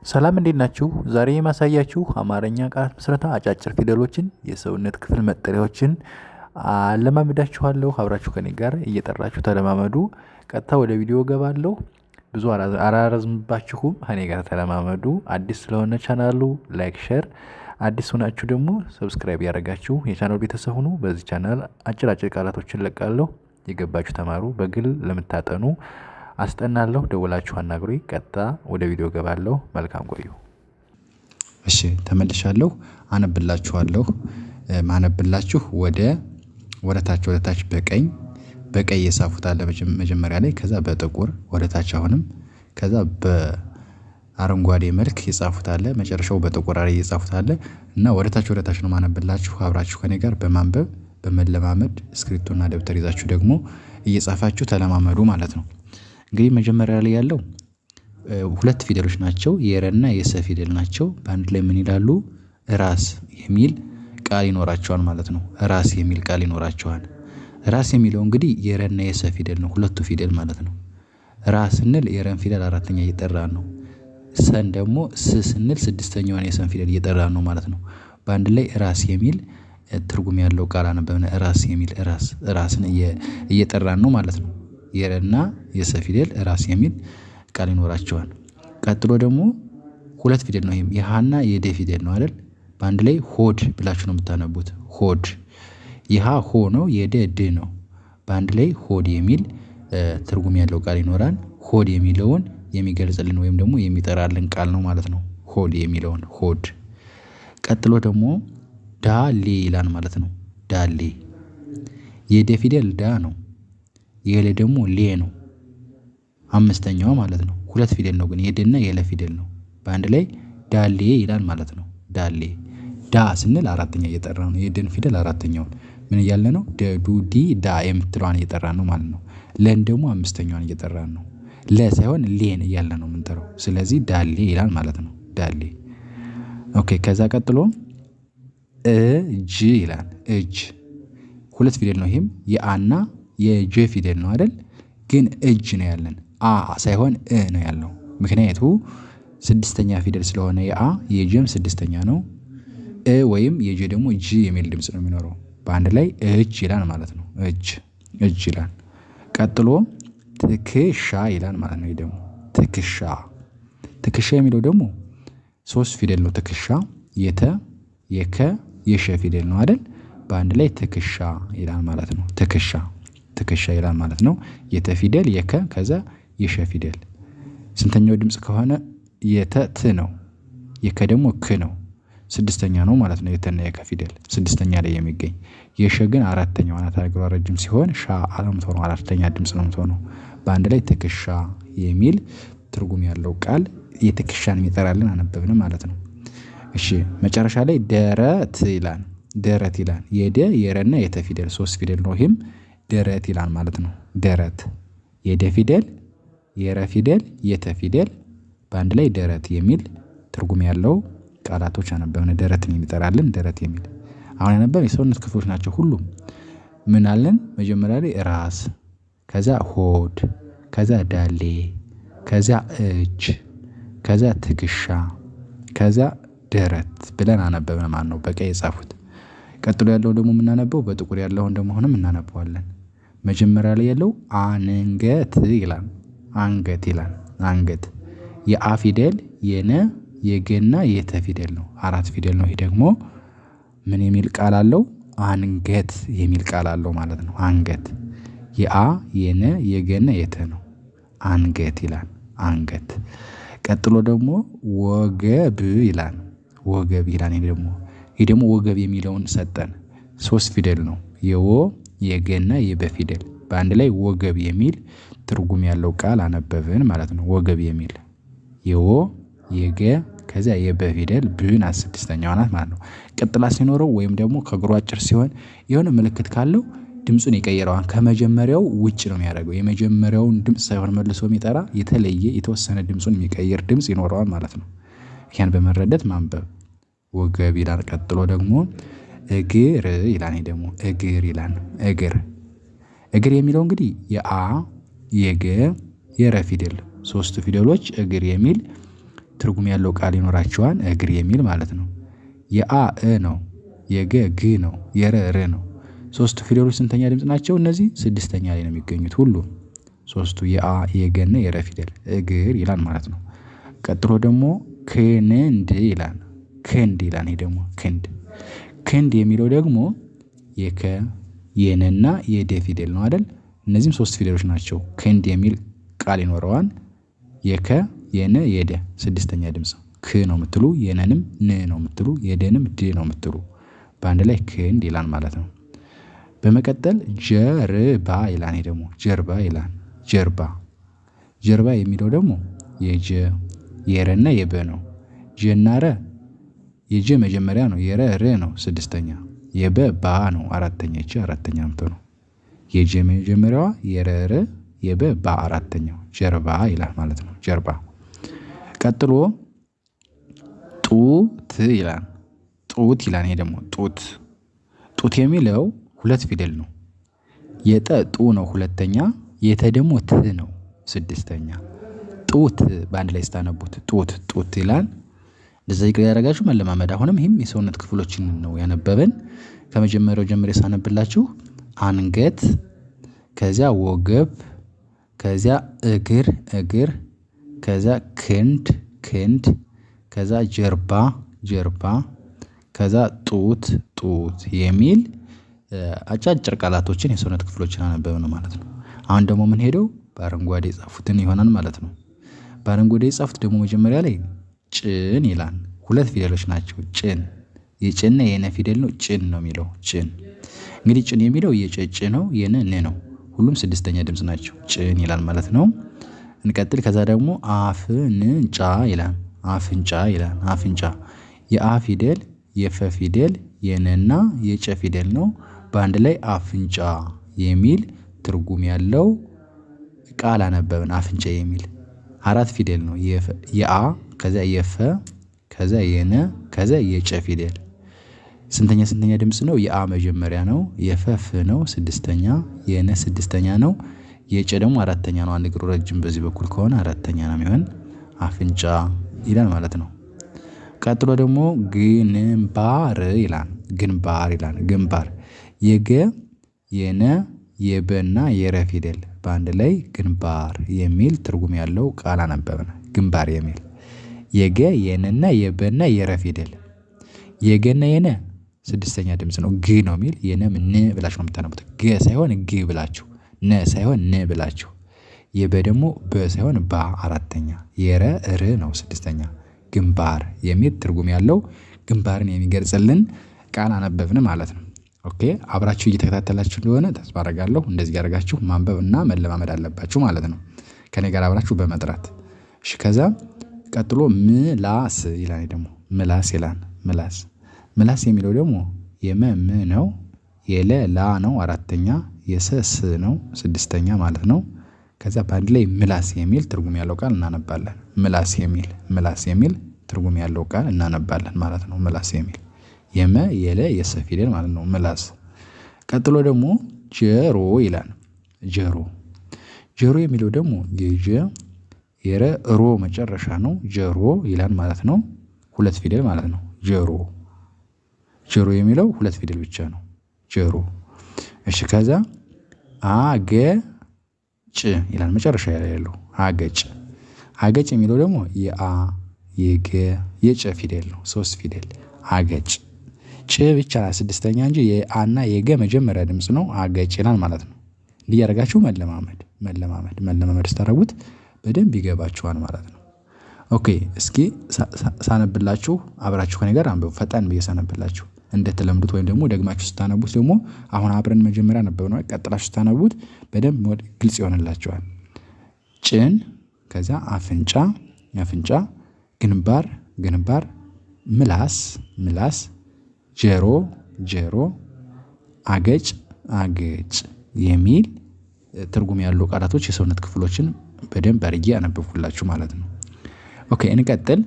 ሰላም እንዴት ናችሁ? ዛሬ የማሳያችሁ አማርኛ ቃላት ምስረታ አጫጭር ፊደሎችን የሰውነት ክፍል መጠሪያዎችን አለማመዳችኋለሁ። አብራችሁ ከኔ ጋር እየጠራችሁ ተለማመዱ። ቀጥታ ወደ ቪዲዮ እገባለሁ። ብዙ አላረዝምባችሁም። ከኔ ጋር ተለማመዱ። አዲስ ስለሆነ ቻናሉ like፣ share፣ አዲስ ሆናችሁ ደግሞ subscribe ያደረጋችሁ የቻናሉ ቤተሰብ ሁኑ። በዚህ ቻናል አጭር አጭር ቃላቶችን እለቃለሁ። የገባችሁ ተማሩ። በግል ለምታጠኑ አስጠናለሁ። ደውላችሁ አናግሩኝ። ቀጥታ ወደ ቪዲዮ እገባለሁ። መልካም ቆዩ። እሺ ተመልሻለሁ። አነብላችኋለሁ። ማነብላችሁ ወደ ታች ወደ ታች በቀኝ በቀይ የጻፉት አለ መጀመሪያ ላይ፣ ከዛ በጥቁር ወደ ታች አሁንም፣ ከዛ በአረንጓዴ መልክ የጻፉት አለ፣ መጨረሻው በጥቁር አረ የጻፉት አለ እና ወደ ታች ወደ ታች ነው ማነብላችሁ። አብራችሁ ከኔ ጋር በማንበብ በመለማመድ እስክሪብቶና ደብተር ይዛችሁ ደግሞ እየጻፋችሁ ተለማመዱ ማለት ነው። እንግዲህ መጀመሪያ ላይ ያለው ሁለት ፊደሎች ናቸው። የረና የሰ ፊደል ናቸው። በአንድ ላይ ምን ይላሉ? ራስ የሚል ቃል ይኖራቸዋል ማለት ነው። ራስ የሚል ቃል ይኖራቸዋል። ራስ የሚለው እንግዲህ የረና የሰ ፊደል ነው፣ ሁለቱ ፊደል ማለት ነው። ራ ስንል የረን ፊደል አራተኛ እየጠራን ነው። ሰን ደግሞ ስ ስንል ስድስተኛዋን የሰን ፊደል እየጠራን ነው ማለት ነው። በአንድ ላይ ራስ የሚል ትርጉም ያለው ቃል አነበብን። ራስ የሚል ራስ ራስን እየጠራን ነው ማለት ነው። የረና የሰ ፊደል ራስ የሚል ቃል ይኖራቸዋል። ቀጥሎ ደግሞ ሁለት ፊደል ነው። ይሄም የሃና የደ ፊደል ነው አይደል? በአንድ ላይ ሆድ ብላችሁ ነው የምታነቡት። ሆድ የሃ ሆ ነው፣ የደ ድ ነው። በአንድ ላይ ሆድ የሚል ትርጉም ያለው ቃል ይኖራል። ሆድ የሚለውን የሚገልጽልን ወይም ደግሞ የሚጠራልን ቃል ነው ማለት ነው። ሆድ የሚለውን ሆድ። ቀጥሎ ደግሞ ዳሌ ይላል ማለት ነው። ዳሌ የደ ፊደል ዳ ነው። የለ ደግሞ ሌ ነው። አምስተኛዋ ማለት ነው። ሁለት ፊደል ነው ግን የደና የለ ፊደል ነው። በአንድ ላይ ዳሌ ይላል ማለት ነው። ዳሌ ዳ ስንል አራተኛ እየጠራ ነው። የደን ፊደል አራተኛውን ምን እያለ ነው? ደ ዱ ዲ ዳ የምትለዋን እየጠራን ነው ማለት ነው። ለን ደግሞ አምስተኛዋን እየጠራን ነው። ለ ሳይሆን ሌን እያለ ነው የምንጠራው። ስለዚህ ዳሌ ይላል ማለት ነው። ዳሌ okay። ከዛ ቀጥሎ እጅ ይላል። እጅ ሁለት ፊደል ነው። ይሄም የአና የጀ ፊደል ነው አይደል? ግን እጅ ነው ያለን፣ አ ሳይሆን እ ነው ያለው። ምክንያቱ ስድስተኛ ፊደል ስለሆነ የአ የጀም ስድስተኛ ነው። እ ወይም የጀ ደግሞ ጅ የሚል ድምጽ ነው የሚኖረው። በአንድ ላይ እጅ ይላል ማለት ነው። እጅ እጅ ይላል። ቀጥሎ ትከሻ ይላል ማለት ነው። ይሄ ደግሞ ትከሻ ትከሻ የሚለው ደግሞ ሶስት ፊደል ነው። ትከሻ የተ የከ የሸ ፊደል ነው አይደል? በአንድ ላይ ትከሻ ይላል ማለት ነው። ትከሻ ትከሻ ይላል ማለት ነው። የተ ፊደል የከ ከዛ የሸ ፊደል ስንተኛው ድምጽ ከሆነ የተ ት ነው። የከ ደግሞ ክ ነው። ስድስተኛ ነው ማለት ነው። የተና የከ ፊደል ስድስተኛ ላይ የሚገኝ የሸ ግን አራተኛው ናት። እግሯ ረጅም ሲሆን ሻ የምትሆነው አራተኛ ድምጽ ነው የምትሆነው። በአንድ ላይ ትከሻ የሚል ትርጉም ያለው ቃል የትከሻን የሚጠራልን አነበብን ማለት ነው። እሺ መጨረሻ ላይ ደረት ይላል። ደረት ይላል። የደ የረና የተ ፊደል ሶስት ፊደል ነው። ይሄም ደረት ይላል ማለት ነው። ደረት የደ ፊደል የረ ፊደል የተ ፊደል በአንድ ላይ ደረት የሚል ትርጉም ያለው ቃላቶች አነበብን። ደረትን የሚጠራልን ደረት የሚል አሁን ያነበብን የሰውነት ክፍሎች ናቸው ሁሉም። ምን አለን? መጀመሪያ ላይ ራስ፣ ከዛ ሆድ፣ ከዛ ዳሌ፣ ከዛ እጅ፣ ከዛ ትከሻ፣ ከዛ ደረት ብለን አነበብን ማለት ነው። በቀይ የጻፉት። ቀጥሎ ያለው ደግሞ የምናነበው በጥቁር ያለውን ደግሞ አሁንም እናነበዋለን። መጀመሪያ ላይ ያለው አንገት ይላል። አንገት ይላል። አንገት የአ ፊደል የነ የገና የተ ፊደል ነው። አራት ፊደል ነው። ይሄ ደግሞ ምን የሚል ቃል አለው? አንገት የሚል ቃል አለው ማለት ነው። አንገት የአ የነ የገና የተ ነው። አንገት ይላል። አንገት። ቀጥሎ ደግሞ ወገብ ይላል። ወገብ ይላል። ይሄ ደግሞ ወገብ የሚለውን ሰጠን። ሶስት ፊደል ነው። የወ የገና የበ ፊደል በአንድ ላይ ወገብ የሚል ትርጉም ያለው ቃል አነበብን ማለት ነው። ወገብ የሚል የወ የገ ከዚያ የበ ፊደል ብ ናት ስድስተኛዋ ናት ማለት ነው። ቅጥላ ሲኖረው ወይም ደግሞ ከእግሩ አጭር ሲሆን የሆነ ምልክት ካለው ድምፁን ይቀይረዋል። ከመጀመሪያው ውጭ ነው የሚያደርገው። የመጀመሪያውን ድምፅ ሳይሆን መልሶ የሚጠራ የተለየ የተወሰነ ድምፁን የሚቀይር ድምፅ ይኖረዋል ማለት ነው። ያን በመረዳት ማንበብ ወገብ ይላል። ቀጥሎ ደግሞ እግር ይላል። ይሄ ደግሞ እግር ይላል። እግር እግር የሚለው እንግዲህ የአ የገ የረ ፊደል ሶስቱ ፊደሎች እግር የሚል ትርጉም ያለው ቃል ይኖራቸዋል እግር የሚል ማለት ነው። የአ እ ነው፣ የገ ግ ነው፣ የረ ር ነው። ሶስቱ ፊደሎች ስንተኛ ድምጽ ናቸው? እነዚህ ስድስተኛ ላይ ነው የሚገኙት ሁሉም ሶስቱ የአ የገና የረ ፊደል እግር ይላል ማለት ነው። ቀጥሎ ደግሞ ክንድ ይላል። ክንድ ይላል። ይሄ ደግሞ ክንድ ክንድ የሚለው ደግሞ የከ የነና የደ ፊደል ነው አይደል? እነዚህም ሶስት ፊደሎች ናቸው። ክንድ የሚል ቃል ይኖረዋል። የከ የነ የደ ስድስተኛ ድምጽ ክ ነው የምትሉ፣ የነንም ን ነው የምትሉ፣ የደንም ድ ነው የምትሉ፣ በአንድ ላይ ክንድ ይላል ማለት ነው። በመቀጠል ጀርባ ይላል። ይሄ ደግሞ ጀርባ ይላል። ጀርባ ጀርባ የሚለው ደግሞ የጀ የረና የበ ነው። ጀና ረ የጀ መጀመሪያ ነው። የረ ር ነው ስድስተኛ። የበ ባ ነው አራተኛ። ይቺ አራተኛ የምትሆነው የጀ መጀመሪያዋ፣ የረ ር፣ የበ ባ አራተኛው ጀርባ ይላል ማለት ነው። ጀርባ። ቀጥሎ ጡት ይላል። ጡት ይላል። ይሄ ደግሞ ጡት ጡት የሚለው ሁለት ፊደል ነው። የጠ ጡ ነው ሁለተኛ፣ የተ ደግሞ ት ነው ስድስተኛ። ጡት በአንድ ላይ ስታነቡት ጡት ጡት ይላል። እንደዛ ያደረጋችሁ መለማመድ። አሁንም ይህም የሰውነት ክፍሎችን ነው ያነበብን። ከመጀመሪያው ጀምሬ ሳነብላችሁ አንገት፣ ከዚያ ወገብ፣ ከዚያ እግር እግር፣ ከዚያ ክንድ ክንድ፣ ከዛ ጀርባ ጀርባ፣ ከዛ ጡት ጡት የሚል አጫጭር ቃላቶችን የሰውነት ክፍሎችን አነበብን ማለት ነው። አሁን ደግሞ የምንሄደው በአረንጓዴ የጻፉትን ይሆናል ማለት ነው። በአረንጓዴ የጻፉት ደግሞ መጀመሪያ ላይ ጭን ይላል። ሁለት ፊደሎች ናቸው። ጭን የጭና የነ ፊደል ነው። ጭን ነው የሚለው ጭን። እንግዲህ ጭን የሚለው የጨ ጭ ነው፣ የነ ን ነው። ሁሉም ስድስተኛ ድምጽ ናቸው። ጭን ይላል ማለት ነው። እንቀጥል። ከዛ ደግሞ አፍንጫ ይላል። አፍንጫ ይላል። አፍንጫ የአ ፊደል፣ የፈ ፊደል፣ የነና የጨ ፊደል ነው። በአንድ ላይ አፍንጫ የሚል ትርጉም ያለው ቃል አነበብን። አፍንጫ የሚል አራት ፊደል ነው። የአ ከዛ የፈ ከዛ የነ ከዛ የጨ ፊደል። ስንተኛ ስንተኛ ድምጽ ነው? የአ መጀመሪያ ነው። የፈ ፍ ነው ስድስተኛ፣ የነ ስድስተኛ ነው። የጨ ደግሞ አራተኛ ነው። አንድ እግሩ ረጅም በዚህ በኩል ከሆነ አራተኛ ነው የሚሆን አፍንጫ ይላል ማለት ነው። ቀጥሎ ደግሞ ግንባር ይላል። ግንባር ይላል። ግንባር የገ የነ የበና የረ ፊደል በአንድ ላይ ግንባር የሚል ትርጉም ያለው ቃል አነበብን። ግንባር የሚል የገ የነና የበና የረ ፊደል። የገና የነ ስድስተኛ ድምጽ ነው፣ ግ ነው የሚል። የነም ን ብላችሁ ነው የምታነቡት። ገ ሳይሆን ግ ብላችሁ፣ ነ ሳይሆን ን ብላችሁ። የበ ደግሞ በ ሳይሆን ባ አራተኛ፣ የረ ር ነው ስድስተኛ። ግንባር የሚል ትርጉም ያለው ግንባርን የሚገልጽልን ቃል አነበብን ማለት ነው። Okay፣ አብራችሁ እየተከታተላችሁ እንደሆነ ተስፋ አደርጋለሁ። እንደዚህ ያደርጋችሁ ማንበብ እና መለማመድ አለባችሁ ማለት ነው። ከኔ ጋር አብራችሁ በመጥራት። እሺ። ከዛ ቀጥሎ ምላስ ይላል። ደግሞ ምላስ ይላል። ምላስ ምላስ የሚለው ደግሞ የመ ም ነው፣ የለ ላ ነው አራተኛ፣ የሰ ስ ነው ስድስተኛ ማለት ነው። ከዛ በአንድ ላይ ምላስ የሚል ትርጉም ያለው ቃል እናነባለን። ምላስ የሚል ምላስ የሚል ትርጉም ያለው ቃል እናነባለን ማለት ነው። ምላስ የሚል የመ የለ የሰ ፊደል ማለት ነው። ምላስ። ቀጥሎ ደግሞ ጀሮ ይላል። ጀሮ ጀሮ የሚለው ደግሞ የጀ የረ ሮ መጨረሻ ነው። ጀሮ ይላል ማለት ነው። ሁለት ፊደል ማለት ነው። ጀሮ ጀሮ የሚለው ሁለት ፊደል ብቻ ነው። ጀሮ። እሺ፣ ከዛ አገጭ ይላል መጨረሻ ላይ ያለው አገጭ። አገጭ የሚለው ደግሞ የአ የገ የጨ ፊደል ነው። ሶስት ፊደል አገጭ። ጭ ብቻ ስድስተኛ እንጂ የአና የገ መጀመሪያ ድምጽ ነው። አገጭ ይላል ማለት ነው። እንዲህ እያደረጋችሁ መለማመድ መለማመድ መለማመድ ስታደርጉት በደንብ ይገባችኋል ማለት ነው። Okay፣ እስኪ ሳነብላችሁ አብራችሁ ከኔ ጋር አንብቡ። ፈጠን ብዬ ሳነብላችሁ እንደተለምዱት ወይም ደግሞ ደግማችሁ ስታነቡት ደግሞ አሁን አብረን መጀመሪያ ነበብነው፣ ቀጥላችሁ ስታነቡት በደንብ ግልጽ ይሆንላችኋል። ጭን፣ ከዛ አፍንጫ አፍንጫ፣ ግንባር ግንባር፣ ምላስ ምላስ፣ ጀሮ ጀሮ፣ አገጭ አገጭ የሚል ትርጉም ያሉ ቃላቶች የሰውነት ክፍሎችን በደንብ አድርጌ አነበብኩላችሁ ማለት ነው። Okay፣ እንቀጥል።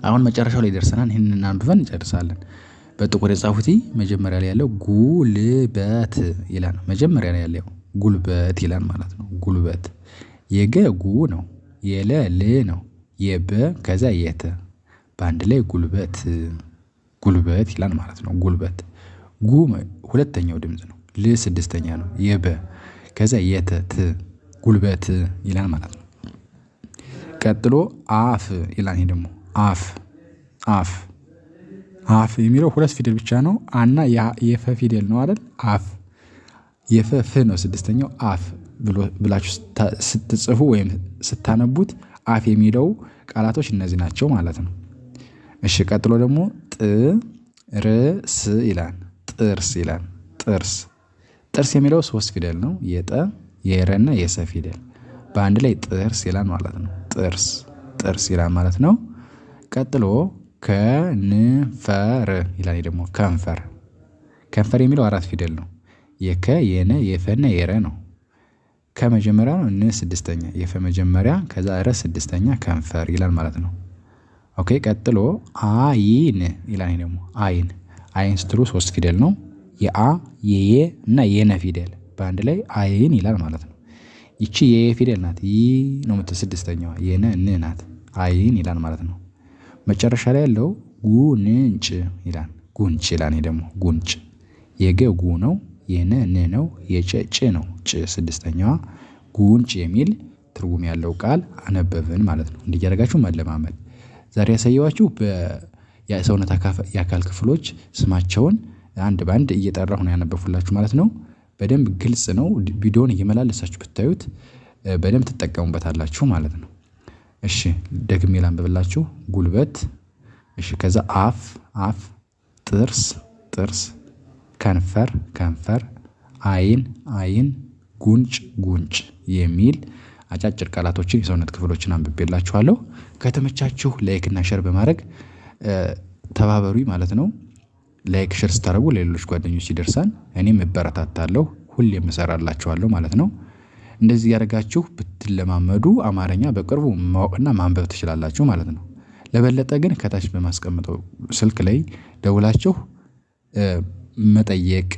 አሁን መጨረሻው ላይ ደርሰናል። ይህንን አንብበን እንጨርሳለን። በጥቁር የጻፉት መጀመሪያ ላይ ያለው ጉልበት ይላል። መጀመሪያ ላይ ያለው ጉልበት ይላል ማለት ነው። ጉልበት የገ ጉ ነው፣ የለ ል ነው፣ የበ ከዛ የተ በአንድ ላይ ጉልበት ጉልበት ይላል ማለት ነው። ጉልበት ጉ ሁለተኛው ድምጽ ነው። ል ስድስተኛ ነው። የበ ከዛ የተ ት ጉልበት ይላል ማለት ነው። ቀጥሎ አፍ ይላል። ይሄ ደግሞ አፍ አፍ አፍ የሚለው ሁለት ፊደል ብቻ ነው። አና የፈ ፊደል ነው አይደል? አፍ የፈ ፍ ነው ስድስተኛው አፍ ብላችሁ ስትጽፉ ወይም ስታነቡት አፍ የሚለው ቃላቶች እነዚህ ናቸው ማለት ነው። እሺ ቀጥሎ ደግሞ ጥርስ ይላል። ጥርስ ይላል። ጥርስ ጥርስ የሚለው ሶስት ፊደል ነው። የጠ የረና የሰ ፊደል በአንድ ላይ ጥርስ ይላል ማለት ነው። ጥርስ ጥርስ ይላል ማለት ነው። ቀጥሎ ከንፈር ይላል። ደግሞ ከንፈር ከንፈር የሚለው አራት ፊደል ነው። የከ የነ የፈና የረ ነው። ከመጀመሪያ ነው ን ስድስተኛ የፈ መጀመሪያ ከዛ ረ ስድስተኛ ከንፈር ይላል ማለት ነው። Okay ቀጥሎ አይን ይላል። ደግሞ አይን አይን ስትሉ ሶስት ፊደል ነው። የአ የየ እና የነ ፊደል በአንድ ላይ አይን ይላል ማለት ነው። ይቺ የየ ፊደል ናት። ይ ነው የምትል ስድስተኛዋ የነ ን ናት። አይን ይላል ማለት ነው። መጨረሻ ላይ ያለው ጉንጭ ይላል። ጉንጭ ይላል። ደግሞ ጉንጭ የገ ጉ ነው። የነ ን ነው። የጨ ጭ ነው። ጭ ስድስተኛዋ ጉንጭ የሚል ትርጉም ያለው ቃል አነበብን ማለት ነው። እንዲህ እያደረጋችሁ መለማመድ። ዛሬ ያሳየኋችሁ የሰውነት የአካል ክፍሎች ስማቸውን አንድ በአንድ እየጠራሁ ነው ያነበብኩላችሁ ማለት ነው። በደንብ ግልጽ ነው። ቪዲዮውን እየመላለሳችሁ ብታዩት በደንብ ትጠቀሙበታላችሁ ማለት ነው። እሺ ደግሜ ላንብብላችሁ። ጉልበት፣ እሺ ከዛ አፍ አፍ፣ ጥርስ ጥርስ፣ ከንፈር ከንፈር፣ አይን አይን፣ ጉንጭ ጉንጭ የሚል አጫጭር ቃላቶችን የሰውነት ክፍሎችን አንብቤላችኋለሁ። ከተመቻችሁ like እና share በማድረግ ተባበሩኝ ማለት ነው። Like share ስታደርጉ ለሌሎች ጓደኞች ይደርሳል፣ እኔም እበረታታለሁ፣ ሁሌም እሰራላችኋለሁ ማለት ነው። እንደዚህ እያደረጋችሁ ብትለማመዱ አማርኛ በቅርቡ ማወቅና ማንበብ ትችላላችሁ ማለት ነው። ለበለጠ ግን ከታች በማስቀምጠው ስልክ ላይ ደውላችሁ መጠየቅ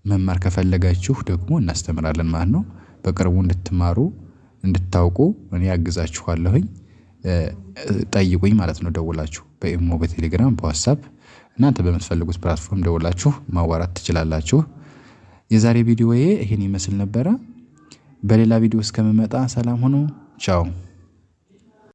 መማር ከፈለጋችሁ ደግሞ እናስተምራለን ማለት ነው። በቅርቡ እንድትማሩ እንድታውቁ እኔ አግዛችኋለሁኝ። ጠይቁኝ ማለት ነው። ደውላችሁ በኢሞ፣ በቴሌግራም፣ በዋትሳፕ እናንተ በምትፈልጉት platform ደውላችሁ ማዋራት ትችላላችሁ። የዛሬ ቪዲዮዬ ይሄን ይመስል ነበረ። በሌላ ቪዲዮ እስከምመጣ ሰላም ሁኑ። ቻው።